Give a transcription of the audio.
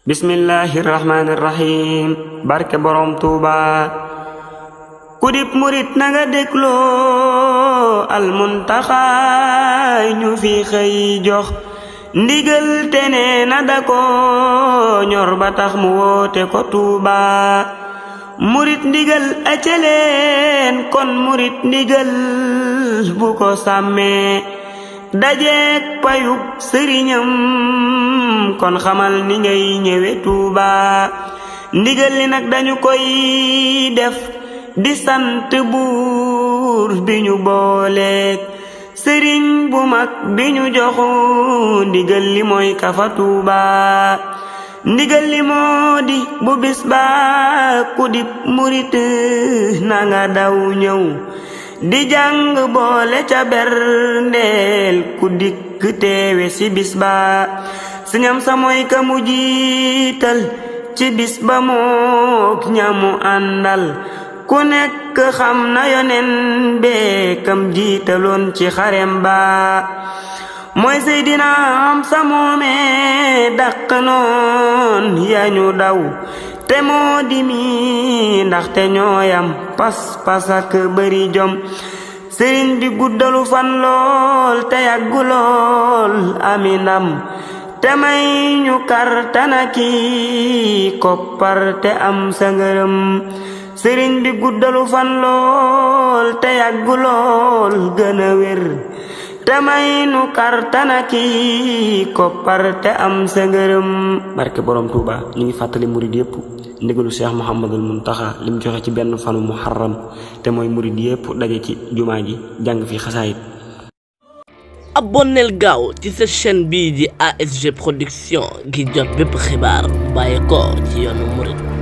bismillahirrahmanirrahim barke borom Tuuba kudip murit nanga dégloo al muntaxa ñu fi xëy jox ndigal tene na dako ñor ba tax mu woote ko Tuuba murit ndigal aceleen kon murit ndigal bu ko sàmmee dajeek payub sëriñam kon xamal ni ngay ñëwe Tuuba ndigal li nag dañu koy def di sant buur bi ñu booleek sëriñ bu mag bi ñu joxu ndigal li mooy kafa Tuuba ndigal li moo di bu bis ba ku dib murit na nga daw ñëw di jàng boole ca berndeel ku dikk teewe ci bis ba siñam sa mooy ka mu jiital ci bis ba mook ñamu àndal ku nekk xam na yonen bee kam jiitaloon ci xarem ba mooy Seydina am sa moome dàq noon yañu daw te moo di mi ndaxte ñooyam pas ak bari jom sëriñ bi guddalu fan lool te yàggu lool ami ndam te may ñu kartana ki koppar te am sa ngërëm sëriñ bi guddalu fan lool te yàggu lool gën a wér te may nu kartana ki koppar te am sa ngërëm barke borom Tuuba ñu ngi fàttali murid yépp ndigalu Cheikh Mouhamadul Muntaxa lim joxe ci benn fanu muharram te mooy murid yépp daje ci jumaa ji jàng fi xasaayit abonneel gaaw ci sa chaîne bii di ASG Production gi jot bépp xibaar bàyyi ko ci yoonu murid